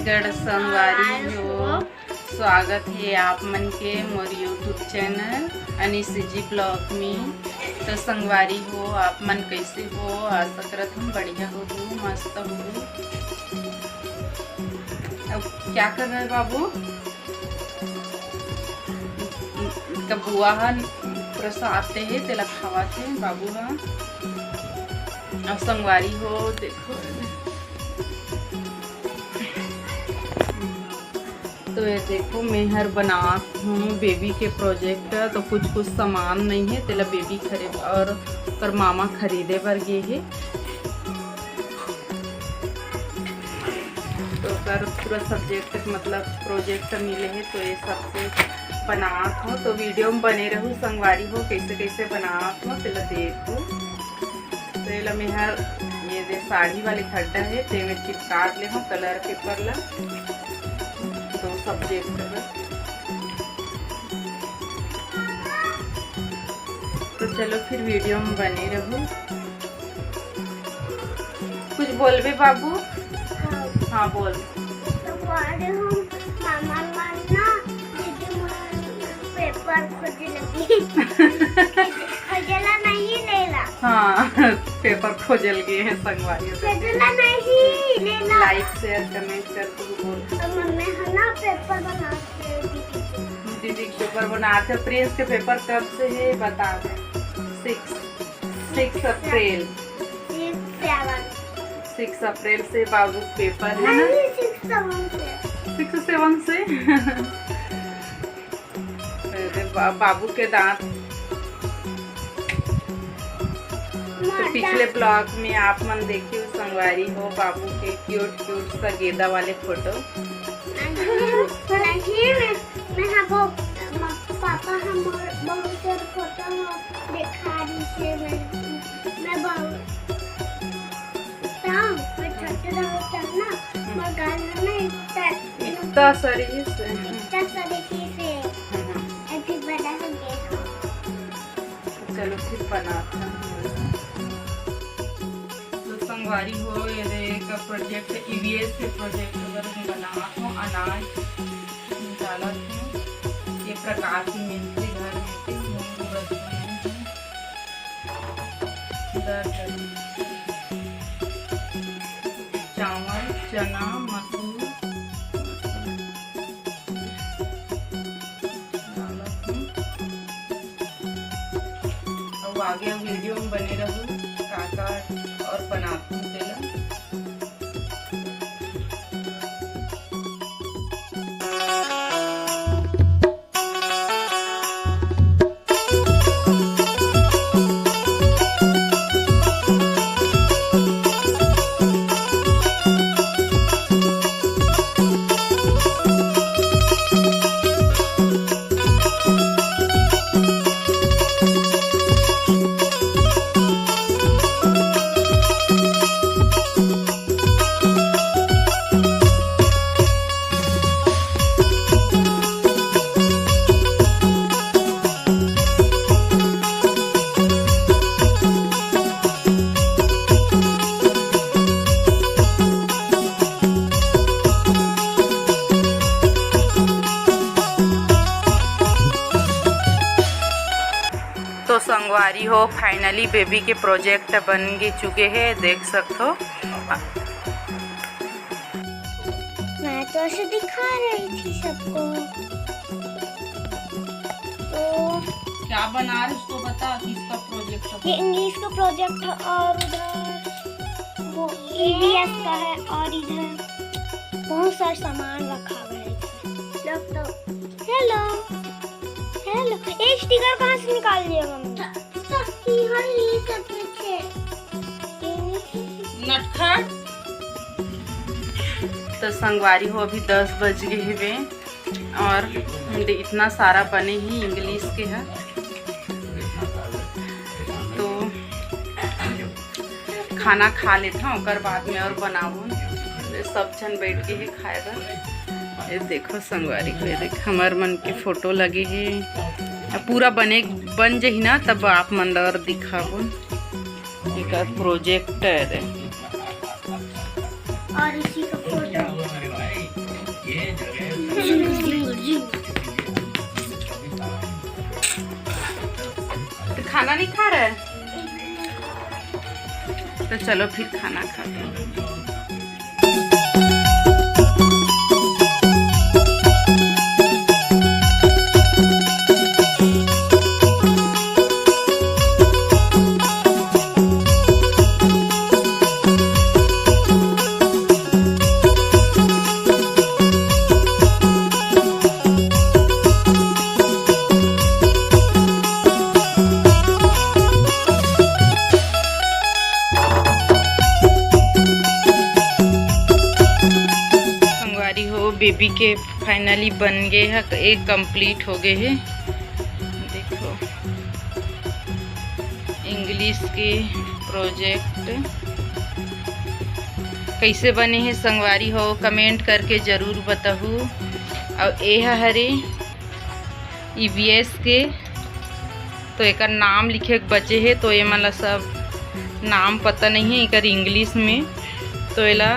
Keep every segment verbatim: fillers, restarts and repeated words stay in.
गढ़ संगवारी हो, स्वागत हे आप मन के मोर YouTube चैनल अनिस जी ब्लॉग में। तो संगवारी हो, आप मन कैसे हो? आशा करत हम बढ़िया हो, मस्त हो। अब क्या कर रहे हो बाबू? इनका बुआ ह प्रसाद दे हे, तेला खावत हे बाबू ह। अब संगवारी हो, देखो, तो ये देखो, मैं हर बनात हूँ बेबी के प्रोजेक्ट। तो कुछ कुछ सामान नहीं है, तेला बेबी खरीद और ओकर मामा खरीदे बर गे हे। तो ओकर पूरा सब्जेक्ट, मतलब प्रोजेक्ट मिले हे, तो ये सबसे बनात हो। तो वीडियो में बने रहू संगवारी हो, कैसे कैसे बनात हो, तेला देखू। तो एला मेहर ये दे साड़ी वाले खड्डा हे, तेमे चिपका ले हो कलर पेपर ला, दो सब्जेक्ट बर। तो चलो फिर वीडियो में बने रहू। कुछ बोलबे बाबू? हाँ। हाँ, बोल। तो बोल रही हूँ, मामा मन ना दीदी मन पेपर खोजे लगी। खोजेला नहीं लेला। हाँ, पेपर खोजल गए हैं संगवारी हो। खोजेला नहीं लेला। लाइक, शेयर, कमेंट कर तू बोल। तो मम्मी है ना पेपर बनाते हैं दीदी के। दीदी के पेपर बनाते हैं। प्रिंस के पेपर कब से है बता दे। Six, six April. Six seven. Six April से बाबू के पेपर है ना? नहीं, सिक्स सेवन से। सिक्स सेवन से। अरे बा-, बाबू के दांत। तो पिछले ब्लॉग में आप मन देखे हो संगवारी हो बाबू के क्यूट क्यूट सा गेंदा वाले फोटो। नहीं, नहीं, मैं, मैं हाँ वो, म-, पापा हम और बहुत सारे फोटो हो दिखा रही से मैं, मैं बहुत, तब मैं छोटे रहता ना, मोर गाल में ना इतना, इतना सरी से। इतना सरी से। हम्म। अभी बड़ा हो गया। चलो फिर बनाते हैं। तो संगवारी हो, ये दे एक प्रोजेक्ट, ईवीएस के प्रोजेक्ट बर मैं बनावत हूँ। अनाज निकालत हूँ। ये प्रकाश ही मिलते घर में से, मूंग उड़द, मूंग, दर, चावल, चना, मसूर, अउ आगे वीडियो में बने रहू, का का और बनात हूँ तेला। तो संगवारी हो, finally बेबी के प्रोजेक्ट बन के चुके हे, देख सकथो। मैं तो ऐसे दिखा रही थी सबको। तो क्या बना रहे, उसको बता, किसका प्रोजेक्ट है? ये इंग्लिश का प्रोजेक्ट है और उधर वो ईवीएस का है और इधर बहुत सारा सामान रखा हुआ है। लैपटॉप। हेलो, हेलो, ये स्टिकर कहाँ से निकाल लिया मम्मी? नटखट। तो संगवारी हो, अभी दस बज गए हवे और इतना सारा बने ही इंग्लिश के है, तो खाना खा लेथन, ओकर बाद में और बनाबो। सब झन बैठ के ही खाए बर। ये देखो संगवारी हो, ये देख हमर मन के फोटो लगे हे। अब पूरा बने, बन जही ना, तब आप मन ला और दिखाबो। एकर प्रोजेक्ट है रे। और इसी का फोटो। खाना नहीं खा रहा है? तो चलो फिर खाना खाते हैं। संगवारी हो, बेबी के फाइनली बन गे हे, एक कंप्लीट हो गे हे। देखो, इंग्लिश के प्रोजेक्ट कैसे बने हे संगवारी हो, कमेंट करके जरूर बताहू। अउ ए ह हरे ईवीएस के, तो एकर नाम लिखे के बचे हे, तो ये मन ला सब नाम पता नहीं है एकर इंग्लिश में, तो एला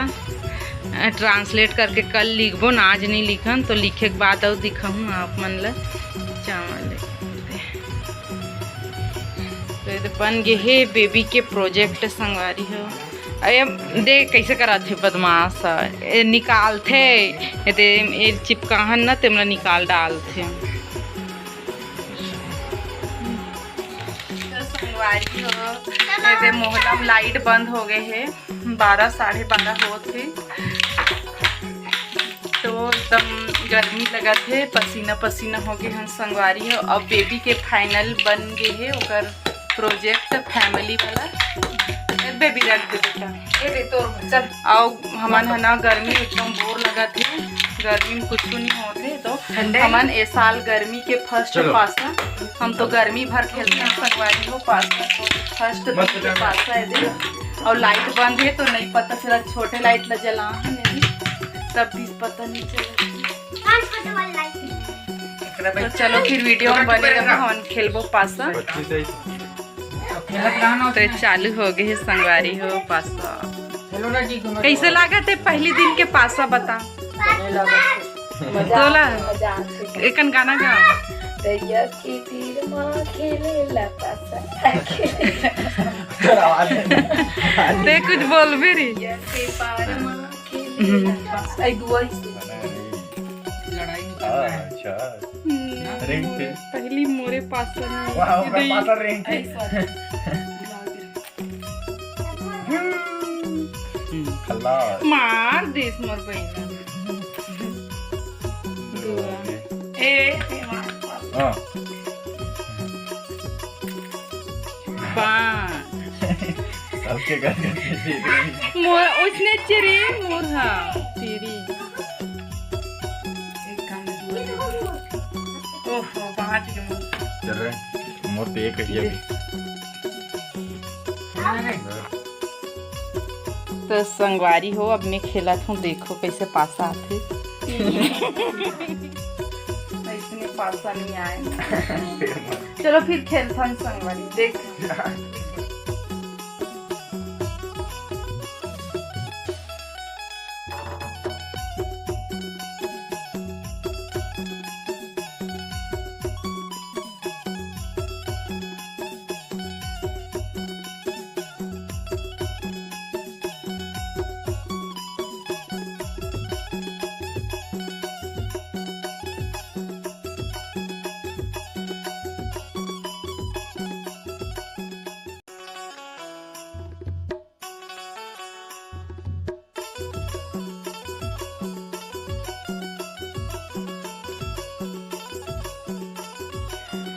ट्रांसलेट करके कल लिखबो ना, आज नहीं लिखन, तो लिखे के बाद अउ दिखाहूँ आप मन ला। चावल तो ये तो बन गे हे बेबी के प्रोजेक्ट संगवारी हो। अरे दे कैसे कराथे बदमाश ह। ए निकालथे, ए दे, ए चिपकाहन ना, तेमला निकाल डालथे। तो संगवारी हो, ए दे मोहल्ला में लाइट बंद हो गए हे, बारह, साढ़े बारह होत हे। तो एकदम गर्मी लगत हे, पसीना पसीना हो गए हन संगवारी हो। अब बेबी के फाइनल बन गए हे ओकर प्रोजेक्ट फैमिली वाला। ए, बेबी रख दे बेटा। ए दे तोर चल। आओ हमन ह ना गर्मी एकदम बोर लगत हे, गर्मी में कुछ नहीं होत हे, तो ठंडे हमन ए साल गर्मी के फर्स्ट चलो। पासा, हम तो गर्मी भर खेलते हैं संगवारी हो पासा, तो फर्स्ट मत दिन के बजाना। पासा है दे। और लाइट बंद है तो नहीं पता चला, छोटे लाइट ला जला है नहीं, तब भी पता नहीं चला। तो चलो फिर वीडियो में बने रहो, हम खेलबो पासा। पच्चीस है। तो चालू हो गए हे संगवारी हो पासा। कैसे लागत है पहली दिन के पासा, बता। मजा तोला? आथे, मजा आथे। एकन गाना गा। दैया के तीर मा खेलेला पासा। आवाज नहीं। ते कुछ बोलबे रे। दैया के पार मा खेलेला पासा। आई दुआ ही से। लड़ाई नहीं करना है। अच्छा। हम्म, रिंग थे। पहली मोरे पासा नहीं। वाह, ओकर पासा रिंग थे। ऐसा। खल्लास। मार देस मोर बहिना। दुआ। ए, ए, मार। हाँ। पाँच। सबके घर में देख रही। मोर, उसने चिरी, मोर, हाँ, चिरी। एक काम में दो। ओहो, पाँच के मोर। चल रहे। मोर तो एक ही अभी। तो संगवारी हो, अब मैं खेलत हूँ, देखो कैसे पासा आथे। इसने पासा नहीं आए। चलो फिर खेलथन संगवारी, देख।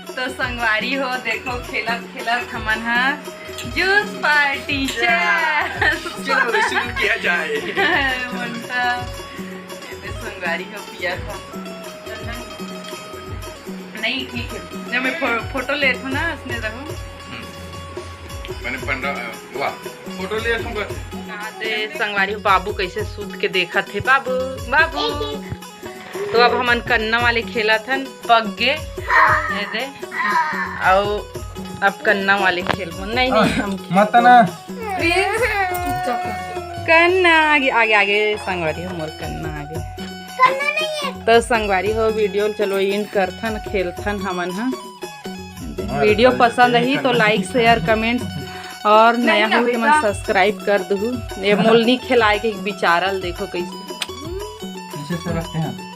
तो संगवारी हो, देखो खेलत खेलत हमन ह जूस पार्टी। चलो, शुरू किया जाए। मुंटा, ये संगवारी हो पिया था। नहीं, ठीक है, जब मैं फो-, फोटो लेत हूँ ना, उसने देखो। हम्म। मैंने पंद्रह, वाह, फोटो ले लूंगा। कहाँ से संगवारी हो, बाबू कैसे सूत के देखत हे, बाबू, बाबू। तो अब हमन कन्ना वाले खेलत हन, पक गे, ये दे, अउ अब कन्ना वाले खेलबो। नहीं, नहीं, हम मत ना। कन्ना आगे, आगे, आगे संगवारी हो, मोर कन्ना आगे। तो संगवारी हो, वीडियो चलो एंड करथन, खेलथन हमन ह। वीडियो पसंद आही तो like, share, comment और नया हो तो मन subscribe कर दहू। ये मोलनी खिलाए के एक बिचारल देखो कैसे। पीछे से रखते हैं।